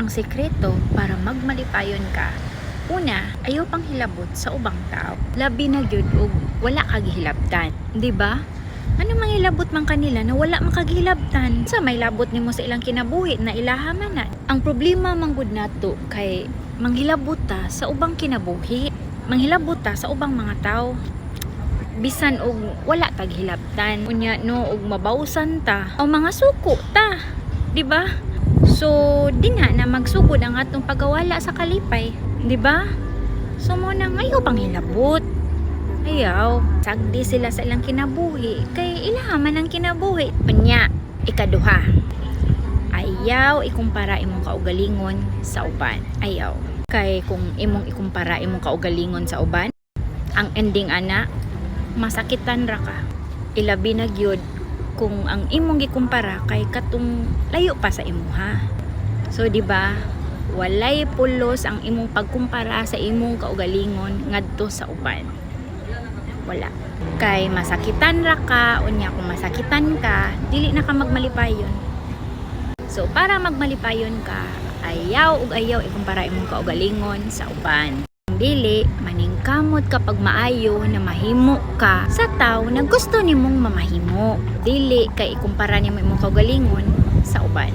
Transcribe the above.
Ang sekreto para magmalipayon ka: una, ayaw pang hilabot sa ubang tao. Labi na gyud og wala ka gihilabtan, di ba? Ano manghilabot man kanila na wala man kagihilabtan? Sa may labot nimo sa ilang kinabuhi na ilaha man na. Ang problema man gud nato kay manghilabot ta sa ubang kinabuhi. Manghilabot ta sa ubang mga tao bisan og wala tag hilabtan. Unya no, og mabawsan ta o mga suko ta, di ba? So dinha na magsugod ang atong pagawala sa kalipay, di ba? So mao nang ayaw pang hilabot. Ayaw sagdi sila sa ilang kinabuhi kay ilaha man ang kinabuhi. Unya ikaduha, ayaw ikumpara imong kaugalingon sa uban. Ayaw, kay kung imong ikumpara imong kaugalingon sa uban, ang ending ana, masakitan ra ka. Ilabi na gyud kung ang imong gikumpara kay katong layo pa sa imuha. So di ba, walay pulos ang imong pagkumpara sa imong kaugalingon ngadto sa uban. Wala. Kay masakitan ra ka. Unya kung masakitan ka, dili na ka magmalipayon. So para magmalipayon ka, ayaw ug ayaw ikumpara imong kaugalingon sa uban. Kung dili, maningkamot kapag maayo na mahimo ka sa tawo na gusto nimong mamahimo. Dili kay ikumpara nimo imong kaugalingon sa uban.